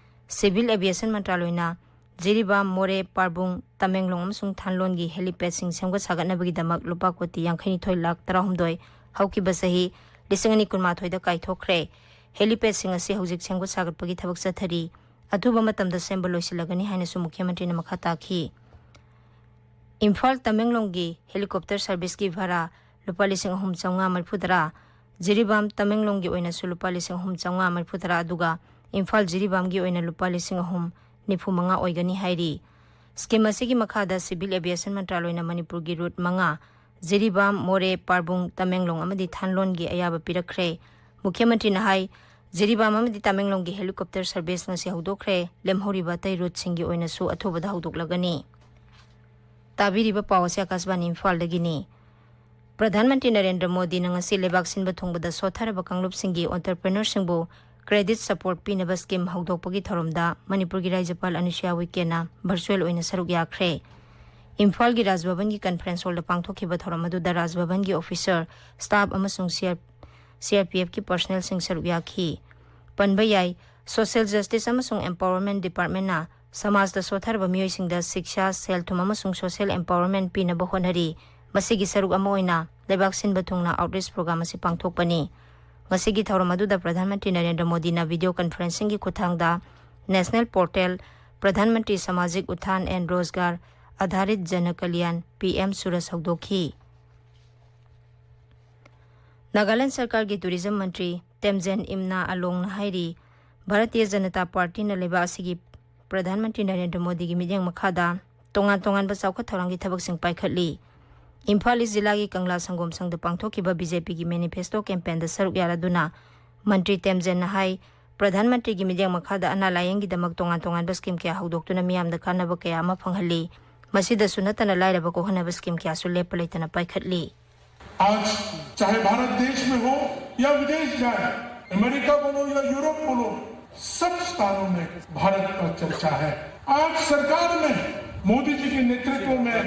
ꯁꯤꯚꯤꯜ ꯑꯦꯚꯤꯌꯦꯁꯟ ꯃꯟꯇ꯭ꯔꯥꯂꯣꯏꯅ ꯖꯤꯔꯤꯕꯥꯝ, ꯃꯣꯔꯦ, ꯄꯥꯔꯕꯨꯡ, ꯇꯃꯦꯡꯂꯣꯡ ꯑꯃꯁꯨꯡ ꯊꯥꯟꯂꯣꯟꯒꯤ ꯍꯦꯂꯤꯄꯦꯗꯁꯤꯡ ꯁꯦꯝꯒꯠ ꯁꯥꯒꯠꯅꯕꯒꯤꯗꯃꯛ ꯂꯨꯄꯥ ꯀꯣꯇꯤ ꯌꯥꯡꯈꯩꯅꯤꯊꯣꯏ ꯂꯥꯈ ꯇꯔꯥꯍꯨꯝꯗꯣꯏ ꯍꯧꯈꯤꯕ ꯆꯍꯤ ꯂꯤꯁꯤꯡ ꯑꯅꯤ ꯀꯨꯟꯃꯥꯊꯣꯏꯗ ꯀꯥꯏꯊꯣꯛꯈ꯭ꯔꯦ꯫ ꯍꯦꯂꯤꯄꯦꯗꯁꯤꯡ ꯑꯁꯤ ꯍꯧꯖꯤꯛ ꯁꯦꯝꯒꯠ ꯁꯥꯒꯠꯄꯒꯤ ꯊꯕꯛ ꯆꯠꯊꯔꯤ꯫ ꯑꯊꯨꯕ ꯃꯇꯝꯗ ꯁꯦꯝꯕ ꯂꯣꯏꯁꯤꯜꯂꯒꯅꯤ ꯍꯥꯏꯅꯁꯨ ꯃꯨꯈ꯭ꯌ ꯃꯟꯇ꯭ꯔꯤꯅ ꯃꯈꯥ ꯇꯥꯈꯤ꯫ ꯏꯝꯐꯥꯜ ꯇꯃꯦꯡꯂꯣꯡꯒꯤ ꯍꯦꯂꯤꯀꯣꯞꯇꯔ ꯁꯔꯚꯤꯁꯀꯤ ꯚꯔꯥ ꯂꯨꯄꯥ ꯂꯤꯁꯤꯡ ꯑꯍꯨꯝ ꯆꯥꯝꯃꯉꯥ ꯃꯔꯤꯐꯨ ꯇꯔꯥ, ꯖꯤꯔꯤꯕꯥꯝ ꯇꯃꯦꯡꯂꯣꯡꯒꯤ ꯑꯣꯏꯅꯁꯨ ꯂꯨꯄꯥ ꯂꯤꯁꯤꯡ ꯑꯍꯨꯝ ꯆꯥꯝꯃꯉꯥ ꯃꯔꯤꯐꯨ ꯇꯔꯥ, ꯑꯗꯨꯒ ꯏꯝꯐꯥꯜ ꯖꯤꯔꯤꯕꯥꯝꯒꯤ ꯑꯣꯏꯅ ꯂꯨꯄꯥ ꯂꯤꯁꯤꯡ ꯑꯍꯨꯝ ꯅꯤꯐꯨ ꯃꯉꯥ ꯑꯣꯏꯒꯅꯤ ꯍꯥꯏꯔꯤ꯫ ꯁ꯭ꯀꯤꯝ ꯑꯁꯤꯒꯤ ꯃꯈꯥꯗ ꯁꯤꯚꯤꯜ ꯑꯦꯚꯤꯌꯦꯁꯟ ꯃꯟꯇ꯭ꯔꯥꯂꯣꯏꯅ ꯃꯅꯤꯄꯨꯔꯒꯤ ꯔꯨꯠ ꯃꯉꯥ, ꯖꯤꯔꯤꯕꯥꯝ, ꯃꯣꯔꯦ, ꯄꯥꯔꯕꯨꯡ, ꯇꯃꯦꯡꯂꯣꯡ ꯑꯃꯗꯤ ꯊꯥꯟꯂꯣꯟꯒꯤ ꯑꯌꯥꯕ ꯄꯤꯔꯛꯈ꯭ꯔꯦ꯫ ꯃꯨꯈ꯭ꯌ ꯃꯟꯇ꯭ꯔꯤꯅ ꯍꯥꯏ, ꯖꯤꯔꯤꯕꯥꯝ ꯑꯃꯗꯤ ꯇꯃꯦꯡꯂꯣꯡꯒꯤ ꯍꯦꯂꯤꯀꯣꯞꯇꯔ ꯁꯔꯚꯤꯁ ꯉꯁꯤ ꯍꯧꯗꯣꯛꯈ꯭ꯔꯦ꯫ ꯂꯦꯝꯍꯧꯔꯤꯕ ꯑꯇꯩ ꯔꯨꯠꯁꯤꯡꯒꯤ ꯑꯣꯏꯅꯁꯨ ꯑꯊꯨꯕꯗ ꯍꯧꯗꯣꯛꯂꯒꯅꯤ꯫ ꯇꯥꯕꯤꯔꯤꯕ ꯄꯥꯎ ꯑꯁꯤ ꯑꯀꯥꯁꯕꯥꯅꯤ ꯏꯝꯐꯥꯜꯗꯒꯤꯅꯤ꯫ ꯄ꯭ꯔꯙꯥꯟ ꯃꯟꯇ꯭ꯔꯤ ꯅꯔꯦꯟꯗ꯭ꯔ ꯃꯣꯗꯤꯅ ꯉꯁꯤ ꯂꯩꯕꯥꯛ ꯁꯤꯟꯕ ꯊꯨꯡꯕꯗ ꯁꯣꯠꯊꯔꯕ ꯀꯥꯡꯂꯨꯞꯁꯤꯡꯒꯤ ꯑꯣꯟꯇꯔꯄ꯭ꯔꯦꯅꯔꯁꯤꯡꯕꯨ ꯀ꯭ꯔꯦꯗꯤꯠ ꯁꯄꯣꯔꯠ ꯄꯤꯅꯕ ꯁ꯭ꯀꯤꯝ ꯍꯧꯗꯣꯛꯄꯒꯤ ꯊꯧꯔꯝꯗ ꯃꯅꯤꯄꯨꯔꯒꯤ ꯔꯥꯖ꯭ꯌꯄꯥꯜ ꯑꯅꯨꯁꯨꯌꯥ ꯎꯏꯀꯦꯅ ꯚꯔꯆꯨꯑꯦꯜ ꯑꯣꯏꯅ ꯁꯔꯨꯛ ꯌꯥꯈ꯭ꯔꯦ꯫ ꯏꯝꯐꯥꯜꯒꯤ ꯔꯥꯖ ꯚꯕꯟꯒꯤ ꯀꯟꯐꯔꯦꯟꯁ ꯍꯣꯜꯗ ꯄꯥꯡꯊꯣꯛꯈꯤꯕ ꯊꯧꯔꯝ ꯑꯗꯨꯗ ꯔꯥꯖ ꯚꯕꯟꯒꯤ ꯑꯣꯐꯤꯁꯔ, ꯁ꯭ꯇꯥꯐ ꯑꯃꯁꯨꯡ C R, C R P ꯑꯦꯐꯀꯤ ꯄꯔꯁꯅꯦꯜꯁꯤꯡ ꯁꯔꯨꯛ ꯌꯥꯈꯤ꯫ ꯄꯟꯕ ꯌꯥꯏ, ꯁꯣꯁꯤꯌꯦꯜ ꯖꯁꯇꯤꯁ ꯑꯃꯁꯨꯡ ꯑꯦꯝꯄꯥꯋꯔꯃꯦꯟ ꯗꯤꯄꯥꯔꯠꯃꯦꯟꯅ ꯁꯃꯥꯖꯇ ꯁꯣꯠꯊꯔꯕ ꯃꯤꯑꯣꯏꯁꯤꯡꯗ ꯁꯤꯛꯁꯥ, ꯁꯦꯜ-ꯊꯨꯝ ꯑꯃꯁꯨꯡ ꯁꯣꯁꯤꯌꯦꯜ ꯑꯦꯝꯄꯥꯋꯔꯃꯦꯟ ꯄꯤꯅꯕ ꯍꯣꯠꯅꯔꯤ꯫ ꯃꯁꯤꯒꯤ ꯁꯔꯨꯛ ꯑꯃ ꯑꯣꯏꯅ ꯂꯩꯕꯥꯛ ꯁꯤꯟꯕ ꯊꯨꯡꯅ ꯑꯥꯎꯠꯔꯤꯆ ꯄ꯭ꯔꯣꯒ꯭ꯔꯥꯝ ꯑꯁꯤ ꯄꯥꯡꯊꯣꯛꯄꯅꯤ꯫ ꯉꯁꯤꯒꯤ ꯊꯧꯔꯝ ꯑꯗꯨꯗ ꯄ꯭ꯔꯙꯥꯟ ꯃꯟꯇ꯭ꯔꯤ ꯅꯔꯦꯟꯗ꯭ꯔ ꯃꯣꯗꯤꯅ ꯚꯤꯗꯤꯑꯣ ꯀꯟꯐꯔꯦꯟꯁꯤꯡꯒꯤ ꯈꯨꯠꯊꯥꯡꯗ national portal Pradhan Mantri ꯁꯃꯥꯖꯤꯛ Utthan and Rozgar ꯑꯙꯥꯔꯤꯠ ꯖꯅ Kalyan, P M ꯁꯨꯔꯖ ꯍꯧꯗꯣꯛꯈꯤ꯫ ꯅꯥꯒꯥꯂꯦꯟ ꯁꯔꯀꯥꯔꯒꯤ ꯇꯨꯔꯤꯖꯝ ꯃꯟꯇ꯭ꯔꯤ ꯇꯦꯝꯖꯦꯟ ꯏꯝꯅꯥ ꯑꯂꯣꯡꯅ ꯍꯥꯏꯔꯤ, ꯚꯥꯔꯇꯤꯌ ꯖꯅꯇꯥ ꯄꯥꯔꯇꯤꯅ ꯂꯩꯕꯥꯛ ꯑꯁꯤꯒꯤ ꯄ꯭ꯔꯙꯥꯟ ꯃꯟꯇ꯭ꯔꯤ ꯅꯔꯦꯟꯗ꯭ꯔ ꯃꯣꯗꯤꯒꯤ ꯃꯤꯠꯌꯦꯡ ꯃꯈꯥꯗ ꯇꯣꯉꯥꯟ ꯇꯣꯉꯥꯟꯕ ꯆꯥꯎꯈꯠ ꯊꯧꯔꯥꯡꯒꯤ ꯊꯕꯛꯁꯤꯡ ꯄꯥꯏꯈꯠꯂꯤ꯫ ꯏꯝꯐꯥꯜ ꯏꯁ ꯖꯤꯂꯥꯒꯤ ꯀꯪꯂꯥ ꯁꯪꯒꯣꯝ ꯁꯪꯗ ꯄꯥꯡꯊꯣꯛꯈꯤꯕ ꯕꯤ ꯖꯦ ꯄꯤꯒꯤ ꯃꯦꯅꯤꯐꯦꯁꯇꯣ ꯀꯦꯝꯄꯦꯟꯗ ꯁꯔꯨꯛ ꯌꯥꯔꯗꯨꯅ ꯃꯟꯇ꯭ꯔꯤ ꯇꯦꯝꯖꯦꯟꯅ ꯍꯥꯏ, ꯄ꯭ꯔꯙꯥꯟ ꯃꯟꯇ꯭ꯔꯤꯒꯤ ꯃꯤꯠꯌꯦꯡ ꯃꯈꯥꯗ ꯑꯅꯥ ꯂꯥꯌꯦꯡꯒꯤꯗꯃꯛ ꯇꯣꯉꯥꯟ ꯇꯣꯉꯥꯟꯕ ꯁ꯭ꯀꯤꯝ ꯀꯌꯥ ꯍꯧꯗꯣꯛꯇꯨꯅ ꯃꯤꯌꯥꯝꯗ ꯀꯥꯟꯅꯕ ꯀꯌꯥ ꯑꯃ ꯐꯪꯍꯜꯂꯤ꯫ ꯃꯁꯤꯗꯁꯨ ꯅꯠꯇꯅ ꯂꯥꯏꯔꯕ ꯀꯣꯛꯍꯟꯅꯕ ꯁ꯭ꯀꯤꯝ ꯀꯌꯥꯁꯨ ꯂꯦꯞꯄ ꯂꯩꯇꯅ ꯄꯥꯏꯈꯠꯂꯤ꯫ आज चाहे भारत देश में हो या विदेश जाए, अमेरिका बोलो या यूरोप बोलो, सब स्थानों में भारत का चर्चा है। आज सरकार में मोदी जी के नेतृत्व में,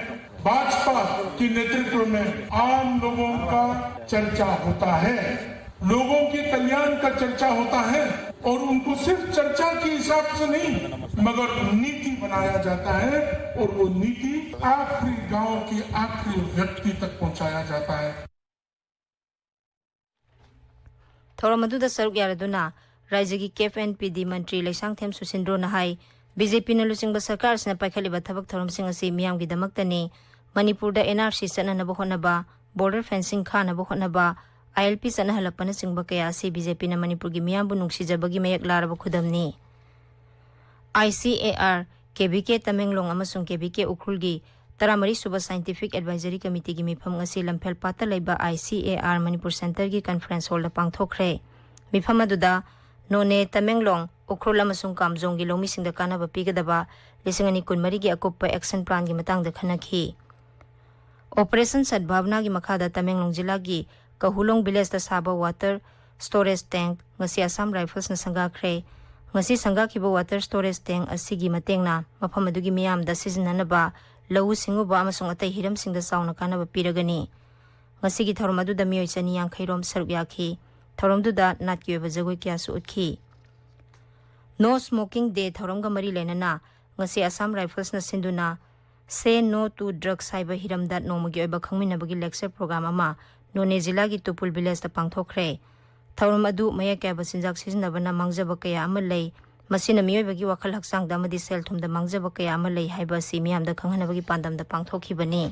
भाजपा के नेतृत्व में आम लोगों का चर्चा होता है, लोगों के कल्याण का चर्चा होता है और उनको सिर्फ चर्चा के हिसाब से नहीं, मगर नीति बनाया जाता है और वो नीति आखिरी गांव के आखिरी व्यक्ति तक पहुंचाया जाता है। ꯊꯧꯔꯝ ꯑꯗꯨꯗ ꯁꯔꯨꯛ ꯌꯥꯔꯗꯨꯅ ꯔꯥꯖ꯭ꯌꯒꯤ ꯀꯦꯞ ꯑꯦꯟ ꯄꯤ ꯗꯤ ꯃꯟꯇ꯭ꯔꯤ ꯂꯩꯁꯥꯡꯊꯦꯝ ꯁꯨꯁꯤꯟꯗ꯭ꯔꯣꯅ ꯍꯥꯏ, ꯕꯤ ꯖꯦ ꯄꯤꯅ ꯂꯨꯆꯤꯡꯕ ꯁꯔꯀꯥꯔ ꯑꯁꯤꯅ ꯄꯥꯏꯈꯠꯂꯤꯕ ꯊꯕꯛ ꯊꯧꯔꯝꯁꯤꯡ ꯑꯁꯤ ꯃꯤꯌꯥꯝꯒꯤꯗꯃꯛꯇꯅꯤ꯫ ꯃꯅꯤꯄꯨꯔꯗ ꯑꯦꯟ ꯑꯥꯔ ꯁꯤ ꯆꯠꯅꯅꯕ ꯍꯣꯠꯅꯕ, ꯕꯣꯔꯗꯔ ꯐꯦꯟꯁꯤꯡ ꯈꯥꯅꯕ ꯍꯣꯠꯅꯕ, ꯑꯥꯏ ꯑꯦꯜ ꯄꯤ ꯆꯠꯅꯍꯜꯂꯛꯄꯅꯆꯤꯡꯕ ꯀꯌꯥ ꯑꯁꯤ ꯕꯤ ꯖꯦ ꯄꯤꯅ ꯃꯅꯤꯄꯨꯔꯒꯤ ꯃꯤꯌꯥꯝꯕꯨ ꯅꯨꯡꯁꯤꯖꯕꯒꯤ ꯃꯌꯦꯛ ꯂꯥꯔꯕ ꯈꯨꯗꯝꯅꯤ꯫ I C A R, K V K Tamenglong ꯑꯃꯁꯨꯡ ꯀꯦ ꯚꯤ ꯀꯦ ꯎꯈ꯭ꯔꯨꯜꯒꯤ ꯇꯔꯥꯃꯔꯤ ꯁꯨꯕ ꯁꯥꯏꯟꯇꯤꯐꯤꯛ ꯑꯦꯗꯚꯥꯏꯖꯔꯤ ꯀꯃꯤꯇꯤꯒꯤ ꯃꯤꯐꯝ ꯉꯁꯤ ꯂꯝꯐꯦꯜ ꯄꯥꯠꯇ ꯂꯩꯕ ꯑꯥꯏ ꯁꯤ ꯑꯦ ꯑꯥꯔ ꯃꯅꯤꯄꯨꯔ ꯁꯦꯟꯇꯔꯒꯤ ꯀꯟꯐꯔꯦꯟꯁ ꯍꯣꯜꯗ ꯄꯥꯡꯊꯣꯛꯈ꯭ꯔꯦ꯫ ꯃꯤꯐꯝ ꯑꯗꯨꯗ ꯅꯣꯅꯦ, ꯇꯃꯦꯡꯂꯣꯡ, ꯎꯈ꯭ꯔꯨꯜ ꯑꯃꯁꯨꯡ ꯀꯥꯝꯖꯣꯡꯒꯤ ꯂꯧꯃꯤꯁꯤꯡꯗ ꯀꯥꯟꯅꯕ ꯄꯤꯒꯗꯕ ꯂꯤꯁꯤꯡ ꯑꯅꯤ ꯀꯨꯟꯃꯔꯤꯒꯤ ꯑꯀꯨꯞꯄ ꯑꯦꯛꯁꯟ ꯄ꯭ꯂꯥꯟꯒꯤ ꯃꯇꯥꯡꯗ ꯈꯟꯅꯈꯤ꯫ ꯑꯣꯄꯔꯦꯁꯟ ꯁꯠꯚꯥꯕꯅꯥꯒꯤ ꯃꯈꯥꯗ ꯇꯃꯦꯡꯂꯣꯡ ꯖꯤꯂꯥꯒꯤ ꯀꯍꯨꯂꯣꯡ ꯚꯤꯂꯦꯖꯇ ꯁꯥꯕ ꯋꯥꯇꯔ ꯁ꯭ꯇꯣꯔꯦꯖ ꯇꯦꯡꯛ ꯉꯁꯤ ꯑꯁꯥꯝ ꯔꯥꯏꯐꯜꯁꯅ ꯁꯪꯒꯥꯈ꯭ꯔꯦ꯫ ꯉꯁꯤ ꯁꯪꯒꯥꯈꯤꯕ ꯋꯥꯇꯔ ꯁ꯭ꯇꯣꯔꯦꯖ ꯇꯦꯡꯛ ꯑꯁꯤꯒꯤ ꯃꯇꯦꯡꯅ ꯃꯐꯝ ꯑꯗꯨꯒꯤ ꯃꯤꯌꯥꯝꯗ ꯁꯤꯖꯤꯟꯅꯅꯕ, ꯂꯧꯎ ꯁꯤꯡꯎꯕ ꯑꯃꯁꯨꯡ ꯑꯇꯩ ꯍꯤꯔꯝꯁꯤꯡꯗ ꯆꯥꯎꯅ ꯀꯥꯟꯅꯕ ꯄꯤꯔꯒꯅꯤ꯫ ꯉꯁꯤꯒꯤ ꯊꯧꯔꯝ ꯑꯗꯨꯗ ꯃꯤꯑꯣꯏ ꯆꯅꯤ ꯌꯥꯡꯈꯩ ꯔꯣꯝ ꯁꯔꯨꯛ ꯌꯥꯈꯤ꯫ ꯊꯧꯔꯝꯗꯨꯗ ꯅꯥꯠꯀꯤ ꯑꯣꯏꯕ ꯖꯒꯣꯏ ꯀꯌꯥꯁꯨ ꯎꯠꯈꯤ꯫ ꯅꯣ ꯁ꯭ꯃꯣꯀꯤꯡ ꯗꯦ ꯊꯧꯔꯝꯒ ꯃꯔꯤ ꯂꯩꯅꯅ ꯉꯁꯤ ꯑꯁꯥꯝ ꯔꯥꯏꯐꯜꯁꯅ ꯁꯤꯟꯗꯨꯅ ꯁꯦ ꯅꯣ ꯇꯨ ꯗ꯭ꯔꯒꯁ ꯍꯥꯏꯕ ꯍꯤꯔꯝꯗ ꯅꯣꯡꯃꯒꯤ ꯑꯣꯏꯕ ꯈꯪꯃꯤꯟꯅꯕꯒꯤ ꯂꯦꯛꯆꯔ ꯄ꯭ꯔꯣꯒ꯭ꯔꯥꯝ ꯑꯃ ꯅꯣꯅꯦ ꯖꯤꯂꯥꯒꯤ ꯇꯨꯄꯨꯜ ꯚꯤꯂꯦꯖꯇ ꯄꯥꯡꯊꯣꯛꯈ꯭ꯔꯦ꯫ ꯊꯧꯔꯝ ꯑꯗꯨ ꯃꯌꯦꯛ ꯀꯌꯥꯕ ꯆꯤꯟꯖꯥꯛ ꯁꯤꯖꯤꯟꯅꯕꯅ ꯃꯥꯡꯖꯕ ꯀꯌꯥ ꯑꯃ ꯂꯩ, ꯃꯁꯤꯅ ꯃꯤꯑꯣꯏꯕꯒꯤ ꯋꯥꯈꯜ ꯍꯛꯆꯥꯡꯗ ꯑꯃꯗꯤ ꯁꯦꯜ ꯊꯨꯝꯗ ꯃꯥꯡꯖꯕ ꯀꯌꯥ ꯑꯃ ꯂꯩ ꯍꯥꯏꯕ ꯑꯁꯤ ꯃꯤꯌꯥꯝꯗ ꯈꯪꯍꯟꯅꯕꯒꯤ ꯄꯥꯟꯗꯝꯗ ꯄꯥꯡꯊꯣꯛꯈꯤꯕꯅꯤ꯫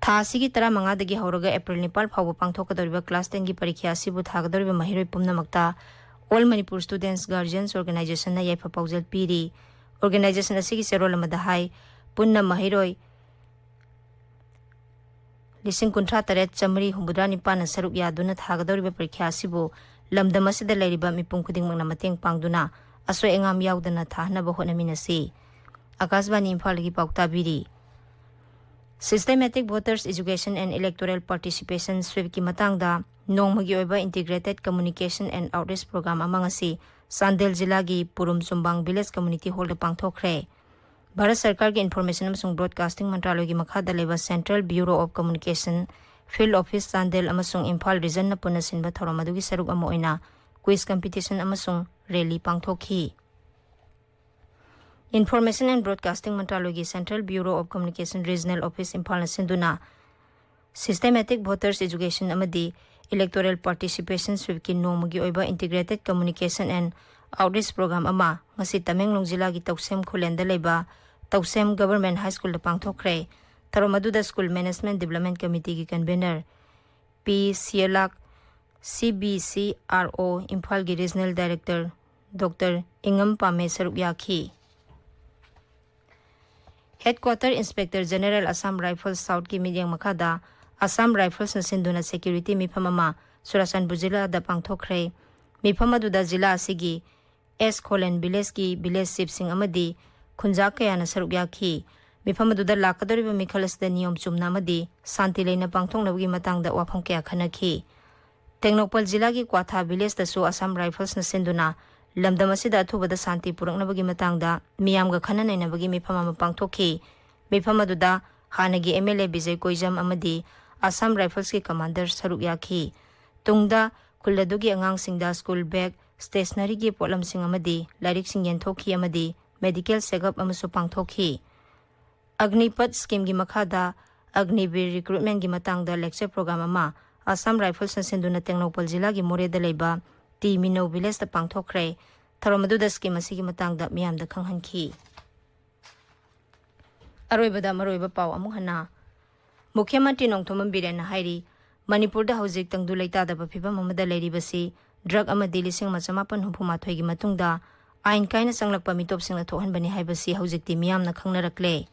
ꯊꯥ ꯑꯁꯤꯒꯤ ꯇꯔꯥꯃꯉꯥꯗꯒꯤ ꯍꯧꯔꯒ ꯑꯦꯄ꯭ꯔꯤꯜ ꯅꯤꯄꯥꯟ ꯐꯥꯎꯕ ꯄꯥꯡꯊꯣꯛꯀꯗꯧꯔꯤꯕ ꯀ꯭ꯂꯥꯁ ꯇꯦꯟꯒꯤ ꯄꯔꯤꯈ꯭ꯌꯥ ꯑꯁꯤꯕꯨ ꯊꯥꯒꯗꯧꯔꯤꯕ ꯃꯍꯩꯔꯣꯏ ꯄꯨꯝꯅꯃꯛꯇ All Manipur Students Guardians Organizationꯅ ꯌꯥꯏꯐ ꯄꯥꯎꯖꯦꯜ ꯄꯤꯔꯤ꯫ ꯑꯣꯔꯒꯅꯥꯏꯖꯦꯁꯟ ꯑꯁꯤꯒꯤ ꯆꯦꯔꯣꯜ ꯑꯃꯗ ꯍꯥꯏ, ꯄꯨꯟꯅ ꯃꯍꯩꯔꯣꯏ ꯂꯤꯁꯤꯡ ꯀꯨꯟꯊ꯭ꯔꯥ ꯇꯔꯦꯠ ꯆꯥꯃꯔꯤ ꯍꯨꯝꯐꯨꯇꯔꯥ ꯅꯤꯄꯥꯟꯅ ꯁꯔꯨꯛ ꯌꯥꯗꯨꯅ ꯊꯥꯒꯗꯧꯔꯤꯕ ꯄꯔꯤꯈ꯭ꯌꯥ ꯑꯁꯤꯕꯨ ꯂꯝꯗꯝ ꯑꯁꯤꯗ ꯂꯩꯔꯤꯕ ꯃꯤꯄꯨꯝ ꯈꯨꯗꯤꯡꯃꯛꯅ ꯃꯇꯦꯡ ꯄꯥꯡꯗꯨꯅ ꯑꯁꯣꯏ ꯑꯉꯥꯝ ꯌꯥꯎꯗꯅ ꯊꯥꯍꯟꯅꯕ ꯍꯣꯠꯅꯃꯤꯟꯅꯁꯤ꯫ ꯑꯀꯥꯁꯕꯥꯅꯤ ꯏꯝꯐꯥꯜꯗꯒꯤ ꯄꯥꯎ ꯇꯥꯕꯤꯔꯤ꯫ Systematic Voters Education and Electoral Participation ꯁ꯭ꯋꯤꯞꯀꯤ ꯃꯇꯥꯡꯗ ꯅꯣꯡꯃꯒꯤ ꯑꯣꯏꯕ Integrated Communication and Outreach Program ꯑꯃ ꯉꯁꯤ ꯆꯥꯟꯗꯦꯜ ꯖꯤꯂꯥꯒꯤ ꯄꯨꯔꯨꯝ ꯆꯨꯝꯕꯥꯡ ꯚꯤꯂꯦꯖ ꯀꯝꯃ꯭ꯌꯨꯅꯤꯇꯤ ꯍꯣꯜꯗ ꯄꯥꯡꯊꯣꯛꯈ꯭ꯔꯦ꯫ ꯚꯥꯔꯠ ꯁꯔꯀꯥꯔꯒꯤ ꯏꯟꯐꯣꯔꯃꯦꯁꯟ ꯑꯃꯁꯨꯡ ꯕ꯭ꯔꯣꯗꯀꯥꯁꯇꯤꯡ ꯃꯟꯇ꯭ꯔꯥꯂꯣꯏꯒꯤ ꯃꯈꯥꯗ ꯂꯩꯕ Central Bureau of Communication, Field Office Chandel ꯑꯃꯁꯨꯡ ꯏꯝꯐꯥꯜ ꯔꯤꯖꯟꯅ ꯄꯨꯟꯅ ꯁꯤꯟꯕ ꯊꯧꯔꯝ ꯑꯗꯨꯒꯤ ꯁꯔꯨꯛ ꯑꯃ ꯑꯣꯏꯅ ꯀ꯭ꯋꯤꯖ ꯀꯝꯄꯤꯇꯤꯁꯟ ꯑꯃꯁꯨꯡ ꯔꯦꯂꯤ ꯄꯥꯡꯊꯣꯛꯈꯤ꯫ Information and Broadcasting ꯃꯟꯇ꯭ꯔꯥꯂꯣꯏꯒꯤ Central Bureau of Communication Regional Office ꯏꯝꯐꯥꯜꯅ ꯁꯤꯟꯗꯨꯅ Systematic Voters Education ꯑꯃꯗꯤ Electoral Participation Sweepꯀꯤ ꯅꯣꯡꯃꯒꯤ ꯑꯣꯏꯕ Integrated Communication and Outreach Program ꯑꯃ ꯉꯁꯤ ꯇꯃꯦꯡꯂꯣꯡ ꯖꯤꯂꯥꯒꯤ ꯇꯧꯁꯦꯝ ꯈꯨꯂꯦꯟꯗ ꯂꯩꯕ ꯇꯧꯁꯦꯝ Government High Schoolꯗ ꯄꯥꯡꯊꯣꯛꯈ꯭ꯔꯦ꯫ ꯊꯧꯔꯝ ꯑꯗꯨꯗ School Management Development Committeeꯒꯤ Convener ꯄꯤ ꯁꯤꯌꯂꯥꯛ, ꯁꯤ ꯕꯤ ꯁꯤ ꯑꯥꯔ ꯑꯣ ꯏꯝꯐꯥꯜꯒꯤ Regional Director ꯗꯣꯛꯇꯔ ꯏꯉꯝ ꯄꯥꯃꯦ ꯁꯔꯨꯛ ꯌꯥꯈꯤ꯫ Headquarter Inspector General Assam Rifles Southꯀꯤ ꯃꯤꯠꯌꯦꯡ ꯃꯈꯥꯗ Assam Riflesꯅ ꯁꯤꯟꯗꯨꯅ security ꯃꯤꯐꯝ ꯑꯃ ꯆꯨꯔꯥꯆꯥꯟꯄꯨꯔ ꯖꯤꯂꯥꯗ ꯄꯥꯡꯊꯣꯛꯈ꯭ꯔꯦ꯫ ꯃꯤꯐꯝ ꯑꯗꯨꯗ ꯖꯤꯂꯥ ꯑꯁꯤꯒꯤ ꯑꯦꯁ ꯈꯣꯂꯦꯟ villageꯀꯤ village chiefꯁꯤꯡ ꯑꯃꯗꯤ ꯈꯨꯟꯖꯥ ꯀꯌꯥꯅ ꯁꯔꯨꯛ ꯌꯥꯈꯤ꯫ ꯃꯤꯐꯝ ꯑꯗꯨꯗ ꯂꯥꯛꯀꯗꯧꯔꯤꯕ ꯃꯤꯈꯜ ꯑꯁꯤꯗ ꯅꯤꯌꯣꯝ ꯆꯨꯝꯅ ꯑꯃꯗꯤ ꯁꯥꯟꯇꯤ ꯂꯩꯅ ꯄꯥꯡꯊꯣꯛꯅꯕꯒꯤ ꯃꯇꯥꯡꯗ ꯋꯥꯐꯝ ꯀꯌꯥ ꯈꯟꯅꯈꯤ꯫ ꯇꯦꯡꯅꯧꯄꯜ ꯖꯤꯂꯥꯒꯤ ꯀ꯭ꯋꯥꯊꯥ villageꯇꯁꯨ Assam Riflesꯅ ꯁꯤꯟꯗꯨꯅ ꯂꯝꯗꯝ ꯑꯁꯤꯗ ꯑꯊꯨꯕꯗ ꯁꯥꯟꯇꯤ ꯄꯨꯔꯛꯅꯕꯒꯤ ꯃꯇꯥꯡꯗ ꯃꯤꯌꯥꯝꯒ ꯈꯟꯅ ꯅꯩꯅꯕꯒꯤ ꯃꯤꯐꯝ ꯑꯃ ꯄꯥꯡꯊꯣꯛꯈꯤ꯫ ꯃꯤꯐꯝ ꯑꯗꯨꯗ ꯍꯥꯟꯅꯒꯤ ꯑꯦꯝ ꯑꯦꯜ ꯑꯦ ꯕꯤꯖꯩ ꯀꯣꯏꯖꯝ ꯑꯃꯗꯤ Assam Riflesꯀꯤ commander ꯁꯔꯨꯛ ꯌꯥꯈꯤ꯫ ꯇꯨꯡꯗ ꯈꯨꯜ ꯑꯗꯨꯒꯤ ꯑꯉꯥꯡꯁꯤꯡꯗ school bag, stationeryꯒꯤ ꯄꯣꯠꯂꯝꯁꯤꯡ ꯑꯃꯗꯤ ꯂꯥꯏꯔꯤꯛꯁꯤꯡ ꯌꯦꯟꯊꯣꯛꯈꯤ ꯑꯃꯗꯤ medical check-up ꯑꯃꯁꯨ ꯄꯥꯡꯊꯣꯛꯈꯤ꯫ Agnipath schemeꯒꯤ ꯃꯈꯥꯗ Agniveer recruitmentꯒꯤ ꯃꯇꯥꯡꯗ lecture program ꯑꯃ Assam Riflesꯅ ꯁꯤꯟꯗꯨꯅ ꯇꯦꯡꯅꯧꯄꯜ ꯖꯤꯂꯥꯒꯤ ꯃꯣꯔꯦꯗ ꯂꯩꯕ ꯇꯤ ꯃꯤꯅꯧ villageꯇ ꯄꯥꯡꯊꯣꯛꯈ꯭ꯔꯦ꯫ ꯊꯧꯔꯝ ꯑꯗꯨꯗ scheme ꯑꯁꯤꯒꯤ ꯃꯇꯥꯡꯗ ꯃꯤꯌꯥꯝꯗ ꯈꯪꯍꯟꯈꯤ꯫ ꯑꯔꯣꯏꯕꯗ ꯃꯔꯨꯑꯣꯏꯕ ꯄꯥꯎ ꯑꯃꯨꯛ ꯍꯟꯅ꯫ ꯃꯨꯈ꯭ꯌ ꯃꯟꯇ꯭ꯔꯤ ꯅꯣꯡꯊꯣꯝꯕꯝ ꯕꯤꯔꯦꯟꯅ ꯍꯥꯏꯔꯤ, ꯃꯅꯤꯄꯨꯔꯗ ꯍꯧꯖꯤꯛ ꯇꯪꯗꯨ ꯂꯩꯇꯥꯗꯕ ꯐꯤꯕꯝ ꯑꯃꯗ ꯂꯩꯔꯤꯕꯁꯤ drug ꯑꯃꯗꯤ ꯂꯤꯁꯤꯡ ꯑꯃ ꯆꯃꯥꯄꯟ ꯍꯨꯝꯐꯨ ꯃꯥꯊꯣꯏꯒꯤ ꯃꯇꯨꯡꯗ ꯑꯥꯏꯟ ꯀꯥꯏꯅ ꯆꯪꯂꯛꯄ ꯃꯤꯇꯣꯞꯁꯤꯡꯅ ꯊꯣꯛꯍꯟꯕꯅꯤ ꯍꯥꯏꯕꯁꯤ ꯍꯧꯖꯤꯛꯇꯤ ꯃꯤꯌꯥꯝꯅ ꯈꯪꯅꯔꯛꯂꯦ꯫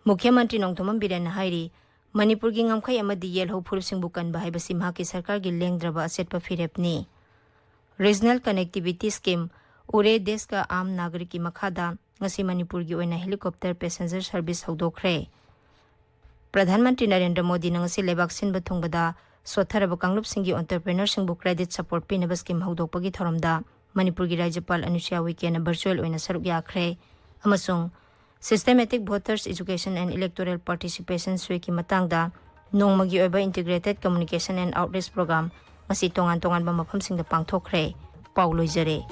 ꯃꯨꯈ꯭ꯌ ꯃꯟꯇ꯭ꯔꯤ ꯅꯣꯡꯊꯣꯝꯕꯝ ꯕꯤꯔꯦꯟꯅ ꯍꯥꯏꯔꯤ, ꯃꯅꯤꯄꯨꯔꯒꯤ ꯉꯝꯈꯩ ꯑꯃꯗꯤ ꯌꯦꯜꯍꯧ ꯐꯨꯔꯨꯞꯁꯤꯡꯕꯨ ꯀꯟꯕ ꯍꯥꯏꯕꯁꯤ ꯃꯍꯥꯛꯀꯤ ꯁꯔꯀꯥꯔꯒꯤ ꯂꯦꯡꯗ꯭ꯔꯕ ꯑꯆꯦꯠꯄ ꯐꯤꯔꯦꯞꯅꯤ꯫ Regional Connectivity Scheme, ꯎꯔꯦ ꯗꯦꯁ ꯀꯥ ꯑꯥꯝ ꯅꯥꯒꯔꯤꯛꯀꯤ ꯃꯈꯥꯗ ꯉꯁꯤ ꯃꯅꯤꯄꯨꯔꯒꯤ ꯑꯣꯏꯅ helicopter passenger service ꯍꯧꯗꯣꯛꯈ꯭ꯔꯦ꯫ Pradhan Mantri Narendra ꯃꯣꯗꯤꯅ ꯉꯁꯤ ꯂꯩꯕꯥꯛ ꯁꯤꯟꯕ ꯊꯨꯡꯕꯗ ꯁꯣꯠꯊꯔꯕ ꯀꯥꯡꯂꯨꯞꯁꯤꯡꯒꯤ entrepreneurꯁꯤꯡꯕꯨ credit support ꯄꯤꯅꯕ scheme ꯍꯧꯗꯣꯛꯄꯒꯤ ꯊꯧꯔꯝꯗ ꯃꯅꯤꯄꯨꯔꯒꯤ ꯔꯥꯖ꯭ꯌꯄꯥꯜ ꯑꯅꯨꯁꯨꯏꯌꯥ ꯎꯏꯀꯦꯅ virtual ꯑꯣꯏꯅ ꯁꯔꯨꯛ ꯌꯥꯈ꯭ꯔꯦ꯫ ꯑꯃꯁꯨꯡ Systematic Voters Education and Electoral Participation Sweepꯀꯤ ꯃꯇꯥꯡꯗ ꯅꯣꯡꯃꯒꯤ ꯑꯣꯏꯕ Integrated Communication and Outreach Program ꯉꯁꯤ ꯇꯣꯉꯥꯟ ꯇꯣꯉꯥꯟꯕ ꯃꯐꯝꯁꯤꯡꯗ ꯄꯥꯡꯊꯣꯛꯈ꯭ꯔꯦ꯫ ꯄꯥꯎ ꯂꯣꯏꯖꯔꯦ꯫